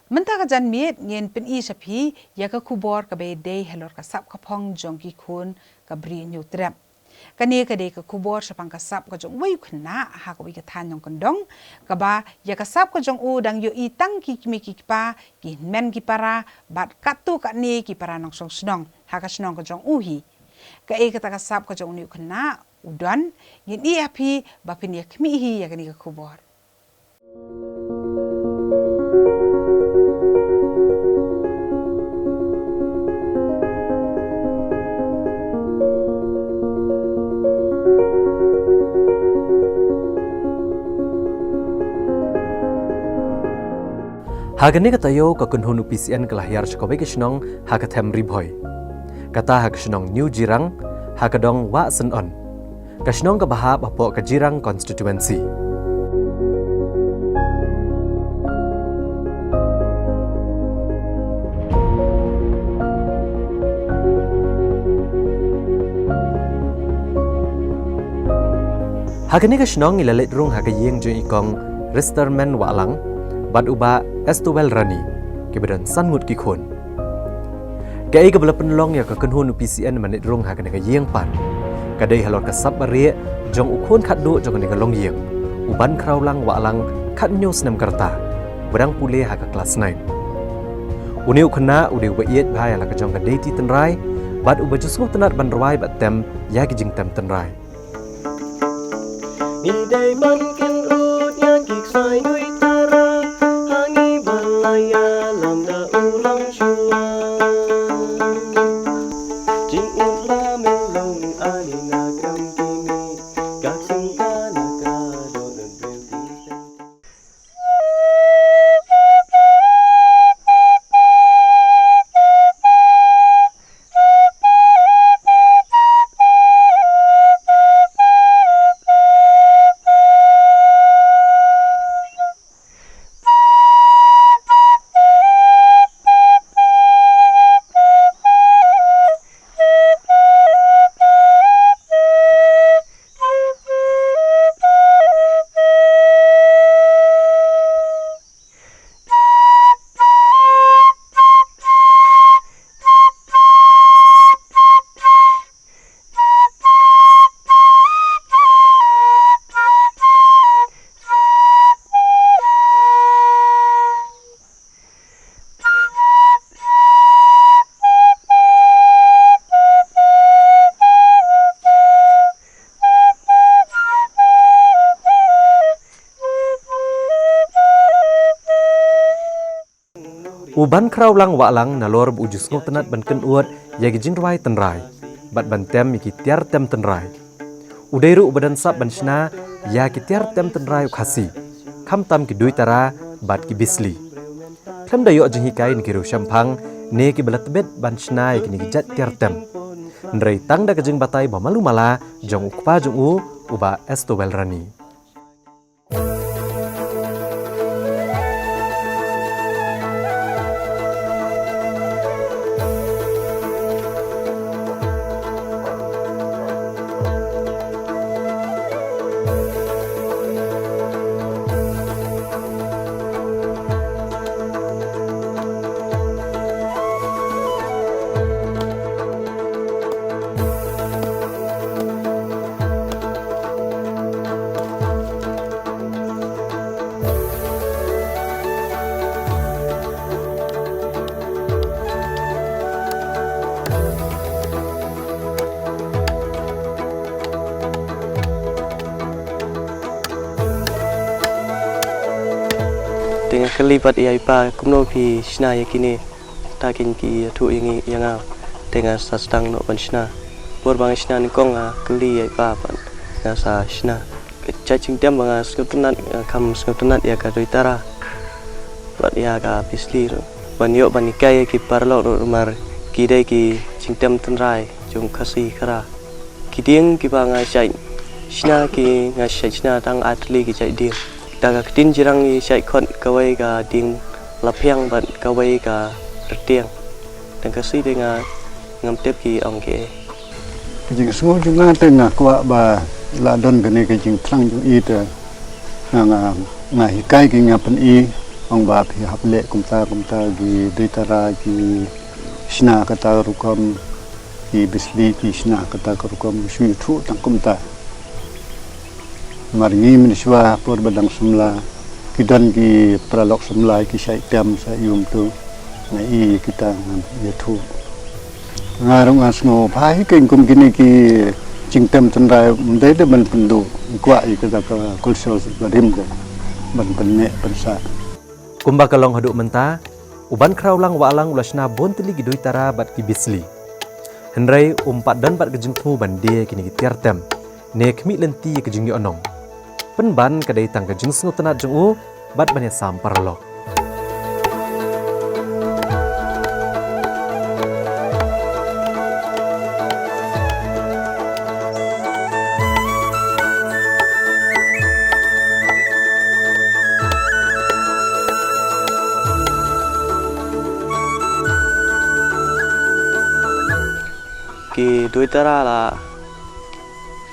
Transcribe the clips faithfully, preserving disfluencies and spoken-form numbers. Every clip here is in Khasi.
Mynta ka janmiet ngin pyni sha phi ïa ka khubor kaba dei halor ka sap ka phong jong ki khun ka Bri Hynñiewtrep. Kane ka dei ka khubor shaphang ka sap ka jong uwei u khynnah ha kawei ka thaiñ nongkyndong, kaba ïa ka sap ka jong u dang ïohi tang ki kmie ki kpa, ki hynmen ki para bad katto katne ki para nongshong shnong ha ka shnong ka jong u hi. Kaei kata ka sap ka jong une u khynnah u don, ngin ïa phi ba phin ïa khmih hi ïa kane ka khubor. Ha kane ka taïew ka kynhun u P C N ka la hiar sha kawei ka shnong ha ka them Ri Bhoi. Kata ha ka shnong New Jirang, ha ka dong Wah Syn On. Ka shnong kaba hap hapoh ka Jirang constituency. Ha kane ka shnong ngi la leit rung ha ka ïing jong i kong Risterman Wahlang bad u bah Estowel Rani, kiba don san ngut ki khun. Kaei kaba la pynlong ïa ka kynhun u P C N ban leit rung ha kane ka ïing pat, ka dei halor ka sap barieh jong u khun khatduh jong kane ka longïing, u Bankhrawlang Wahlang, khathynñiew snem ka rta, ba dang pule ha ka klas nine. Une u khynnah u dei uba ïeit bha ïa la ka jong ka deiti tynrai bad uba ju sngewtynnat ban rwai bad tem ïa ki jingtem tynrai. Ngi dei ban kynrut ïa ki ksai dui tara, ha ngi ba la ïalam da u lam shuwa. Jingud la mel long ani na kam kimi, ka ksing ka na ka don bril ti. U Bankhrawlang Wahlang nalor ba u ju sngewtynnat ban kynrut ïa ki jingrwai tynrai bad ban tem ïa ki tiar tem tynrai, u dei ruh uba don sap ban shna ïa ki tiar tem tynrai u Khasi, khamtam ki dui tara bad ki bisli. Khlem da ïoh jinghikai na ki riewshemphang ne kiba la tbit ban shna ïa kine ki jait tiar tem, hynrei tang da ka jingbatai ba malu mala jong u kpa jong u, u bah Estowel Rani. Te nga kylli pat ïa i pa, kumno phi shna ïa kine? Ta kin ki ïathuh ïa ngi, ïa nga. Te nga sa sdang noh ban shna. Por ba nga shna nyngkong nga kylli ïa i pa pat nga sa shna. Ka jait jingtem ba nga sngewtynnat, nga kham sngewtynnat ïa ka dui tara bad ïa ka bisli ruh. Ban ïoh ban hikai ïa ki paralok ruh namar ki dei ki jingtem tynrai jong Khasi Khara. Ki dieng kiba nga shait shna ki nga shait shna tang ar tylli ki jait dieng. Da ka ktien Jirang ngi shait khot kawei ka dieng laphiang bad kawei ka rtiang. Tang Khasi te nga ngam tip ki ong kiei. Ka jingsngew jong nga te nga kwah ba la don kane ka jingthrang jong i te nga, nga, nga hikai ki, nga pyni Ong ba phi hap leh kumta kumta, ki Duitara ki shna kata ka rukom, ki Bislei ki shna kata ka rukom, shu ïathuh tang kumta. Mar ngi mynshwa por ba dang samla, ki don ki paralok samla ki shait tem sa ïum tu. Na i kita ngan ïathuh. Nga ruh nga sngew bha hi, keiñ kum kine ki jingtem tynrai ym dei da ban pynduh, kwah ïa kata ka culture barim ka ban pynneh pynsah. Kumba ka long haduh mynta, u Bankhrawlang Wahlang u la shna bun tylli ki Duitara bad ki Bislei. Hynrei um pat don bad ka jingthmu ban die kine ki tiar tem ne khmih lynti ïa ka jingïohnong. Pynban ka dei tang ka jingsngewtynnat jong u bad ban ïasam paralok. Ki Duitara la,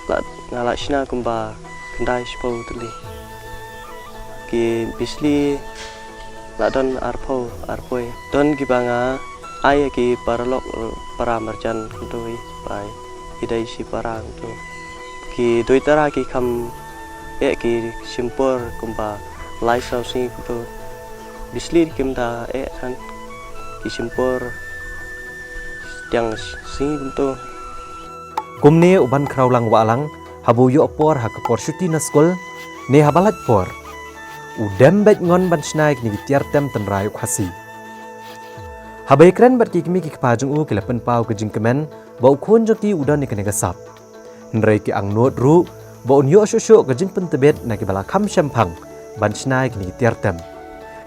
la, nga la shna kumba khyndai shiphew tylli. Ki Bislei la don arphew arphew. Don kiba nga ai ïa ki paralok para marjan kumto hi, ba ki dei shi para kumto. Ki Duitara ki kham eh ki shim por kumba lai saw sngi kumto. Bislei kim da eh than, ki shim por tiang sngi kumto. Kumne u Bankhrawlang Wahlang, haba u ïoh por ha ka por shuti na skul ne haba lait por, u dem beit ngon ban shna ïa kine ki tiar tem tynrai u Khasi. Haba ïakren bad ki kmie ki kpa jong u, ki la pynpaw ka jingkmen ba u khun jong ki u don ïa kane ka sap. Hynrei ki angnud ruh ba un ïoh shuh shuh ka jingpyntbit na kiba la kham shemphang ban shna ïa kine ki tiar tem,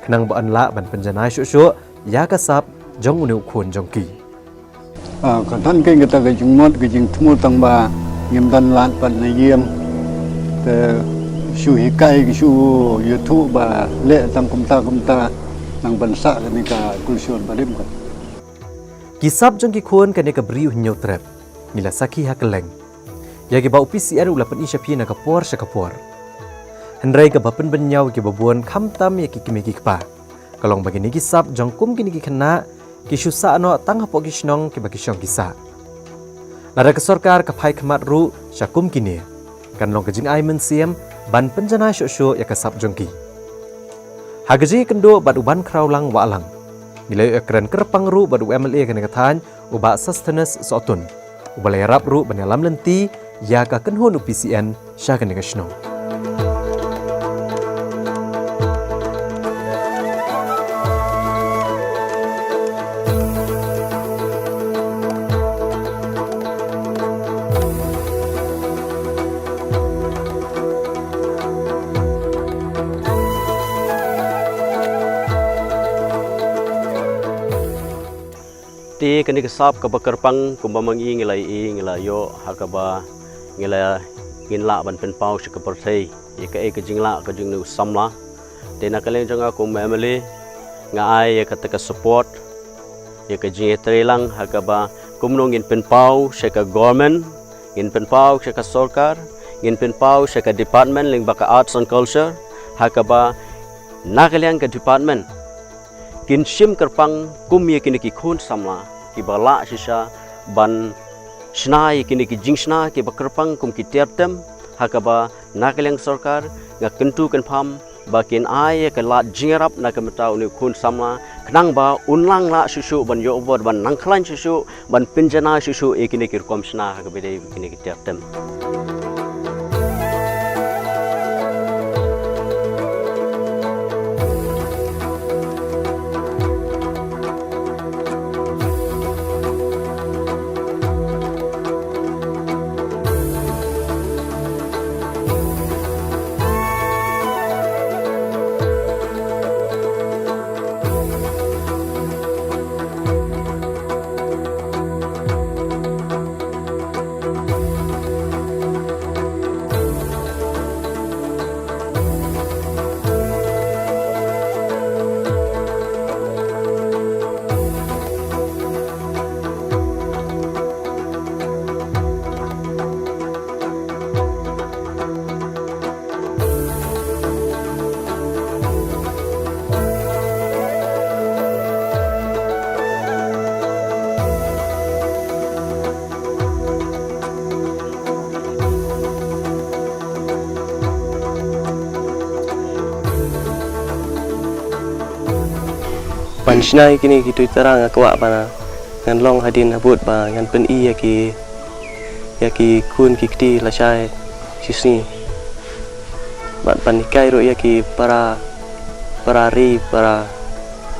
khnang ba yn lah ban pynjanai shuh shuh ïa ka sap jong une u khun jong ki. Ah, ka don keiñ kata ka jingmut ka jingthmu, tang ba ngim don lad pat na ïing. Te shu hikai, ki shu ïathuh ba leh tang kumta kumta, nang ban sah kane ka culture barim ka. Ki sap jong ki khun kane ka Bri U Hynñiewtrep, ngi la sakhi ha kylleng ïa kiba u P C N u la pyni sha phi na ka por sha ka por. Hynrei kaba pynbynñiaw ïa kiba bun, khamtam ïa ki kmie ki kpa, ka long ba kine ki sap jong kum kine ki khynnah ki shu sah noh tang hapoh ki shnong kiba ki shong ki sah. Lada ka sorkar ka phai khmat ruh sha kum kine, kan long ka jingai mynsiem ban pynjanai shuh shuh ïa ka sap jong ki. Ha ka jingïakynduh bad u Bankhrawlang Wahlang, ngi la ïakren kyrpang ruh bad u M L A kane ka thaiñ, u Bah Sosthenes Sohtun, uba la ïarap ruh ban ïalam lynti ïa ka kynhun u P C N sha kane ka shnong. Te kane ka sap kaba kyrpang kumba ma ngi ngi la ïohi, ngi la ïoh ha kaba ngi la, ngin lah ban pynpaw sha ka pyrthei ïa kaei ka jinglah ka jong une u samla. Te na ka liang jong nga kum M L A, nga ai ïa kata ka support, ïa ka jingïatreilang ha kaba kumno ngin pynpaw sha ka government, ngin pynpaw sha ka sorkar, ngin pynpaw sha ka department lyngba ka Arts and Culture, ha kaba na ka liang ka department kin shim kyrpang kum ïa kine ki khun samla kiba lah shisha ban shna ïa kine ki jingshna kiba kyrpang kum ki tiar tem, ha kaba na ka liang sorkar nga kyntu kynpham ba kin ai ïa ka lad jingïarap na ka bynta une u khun samla, khnang ba un nang lah shuh shuh ban ïoh bor, ban nang khlaiñ shuh shuh, ban pynjanai shuh shuh ïa kine ki rukom shna ha kaba ïadei bad kine ki tiar tem. Ngan shna ïa kine ki tuitara, nga kwah ba ngan long hadien habud ba ngan pyni ïa ki, ïa ki khun ki kti lashai shisngi. Bad ban hikai ruh ïa ki para, para ri, para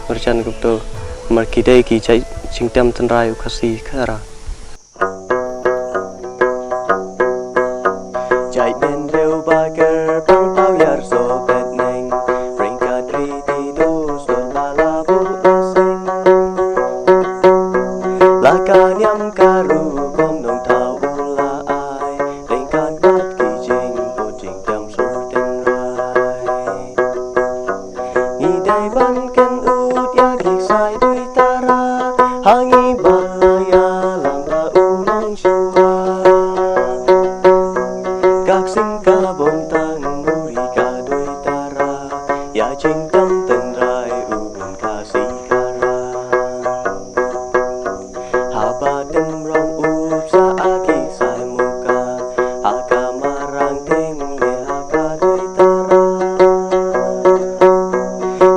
marjan kumto. Namar ki dei ki jait jingtem tynrai u Khasi Khara. Jait bynriew ba kyrpang paw ïar sopet neng, ryngkat riti dus don ba la buh la seng. La ka niam ka rukom nongthaw u la ai, ryngkat bad ki jingput jingtem sur tynrai. Ngi dei ban kynnoh ïa ki ksai duitara, ha ngi ba la ïalam ba u longshuwa. Ka ksing ka bun tang muri ka duitara, ïa jingtem tynrai u bun Khasi Khara. Haba tymrong u bsa ha ki ksai muka, ha ka marang teng ne ha ka duitara.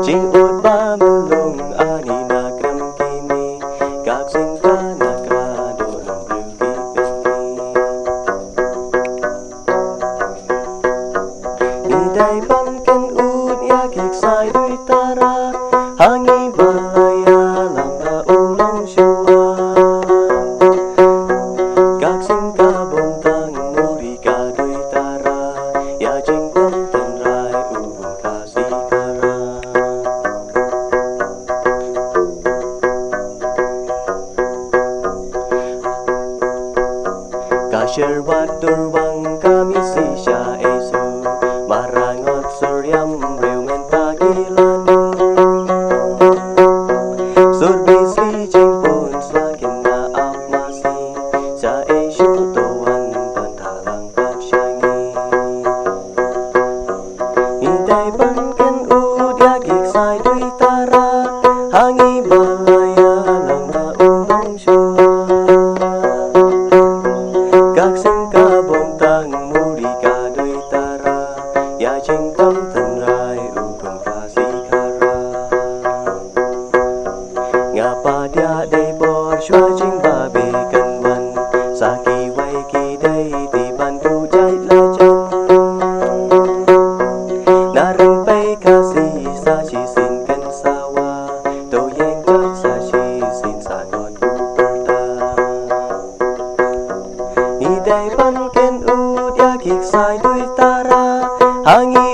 Jingud ba mlung ani na krem kine, ka ksing ka na kra do nong briew ki pyni. Ngi dei ban kynnoh ïa ki ksai duitara, ha ngi ba la ïalam ba u longshuwa. Ka ksing ka bun tang muri ka duitara, ïa jingtem tynrai u bun Khasi Khara. Ka sher bad dur bang ka misi sha Esu, marang ngot sur ïam briew mynta ki la nung. Sur bisli jingpun sla kin na ap masi, sha Esu to wan pan thalang pat sha ngi. Ngi dei ban kynnoh ïa ki ksai duitara, ha ngi ba la ïalam ba u longshuwa. Ka ksing ka bun tang muri ka duitara, ïa jingtem tynrai u khun Khasi Khara. Nga pat ïa dei bor shuwa jingbabe kan wan, sa kiwei ki dei ti ban tu jait la jan. Na rympei Khasi sa shisien kan sawa, to ïeng jait sa shisien sa ngot u pyrta. Ngi dei ban kynnoh ïa ki ksai duitara, ha ngi